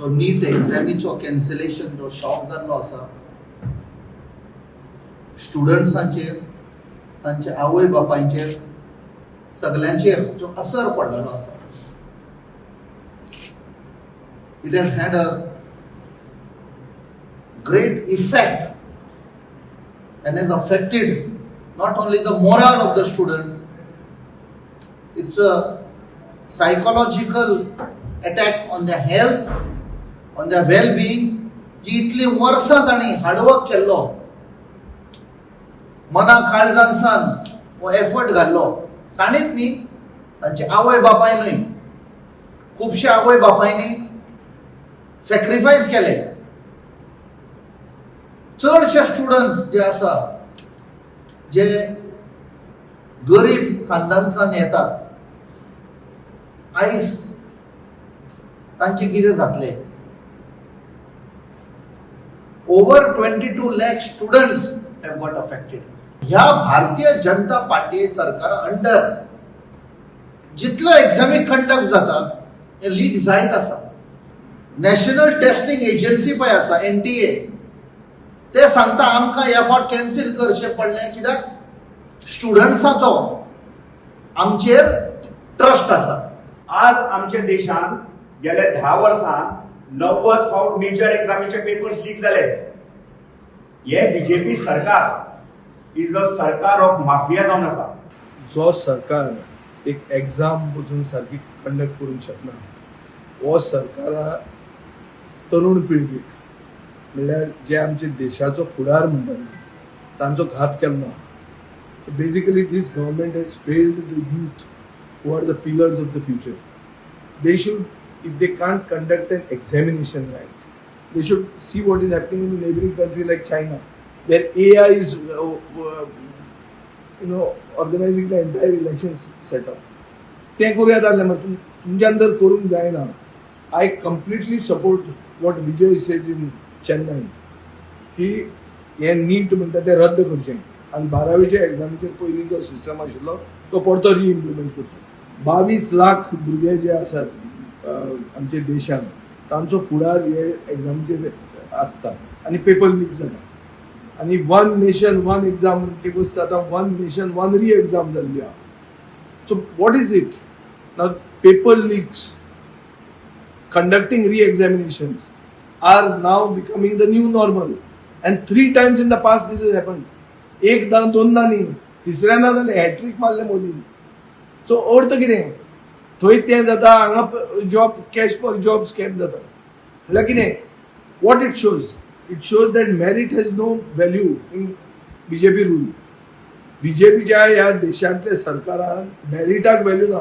जो नीट एग्जामीचो कॅन्सलेशन जो शॉक जाल्लो आसा स्टुडंट्सांचेर, तांच्या आवय बापायचेर, सगल्यांचेर जो असर पडलेलो आसा. It has had a great effect and has affected not only the morale of the students, it's a psychological attack on their health, on their well-being. जी इतली वर्सां तांणी हार्डवर्क केल्लो, मना काळजांसान हो एफर्ट घाल्लो, ताणीच न्ही, तांचे आवय बापाय न्हय, खुबशे आवय बापायनी सॅक्रिफायस केले. चडशे स्टुडंट्स जे आसा, जे गरीब खानदानसान येतात, आयज तांचें कितें जातलें? Over 22 lakh students have got affected. ह्या भारतीय जनता पार्टी सरकार अंडर जितलो एग्जामी कंडक्ट जाता, हे लीक जायत आसा. नॅशनल टेस्टिंग एजन्सी पळय आसा, एनटीए, ते सांगता आमकां ह्या फावट कॅन्सील करचें पडलें, कित्याक स्टुडंट्साचो आमचेर ट्रस्ट आसा. आज आमच्या देशान गेल्या 10 वर्सां 90 फावट मेजर एग्जामीचे पेपर्स लीक जाले. हे बीजेपी सरकार is a सरकार ऑफ माफिया जावन आसा. जो सरकार एक एग्जाम पसून सारकी कंडक्ट करूंक शकना, हो सरकारा तरुण पिळगेक, म्हणल्यार जे आमचे देशाचो फुडार म्हणटा न्ही, तांचो घात केल्लो आहा. So basically, this government has failed the youth, who are the pillars of the future. They should, if they can't conduct an examination right, they should see what is happening in neighboring country like China, where AI is organizing the entire election setup. तें करूं येता जाल्यार मरे, तुमच्यान जर करूंक जायना. I completely support what Vijay says in Chennai की हें नीट म्हणटा तें रद्द करचें आनी बारावेच्या एग्जामीचेर पयलीं जो सिस्टम आशिल्लो तो परतो रिइम्प्लिमेंट करचो. 22 लाख भुरगे जे आसात आमच्या देशान, तांचो फुडार हे एग्जामीचेर आसता आनी पेपर लीक जाता. आनी वन नेशन वन एग्जाम ती वस्त आतां one nation one re exam जाल्ली आहा. So what is it now? Paper leaks, conducting re-examinations are now becoming the new normal. And three times in the past this has happened. एकदा दोनदा न्ही, तिसऱ्यांदा जालें, हॅट्रीक मारलें मोदीन. सो अर्थ कितें? थंय तें जाता, हांगा job, cash for job scam जाता. म्हणल्यार कितें? What it shows? It shows that merit has no value in BJP rule. बीजेपीच्या ह्या देशांतल्या सरकारान मेरिटाक व्हॅल्यू ना.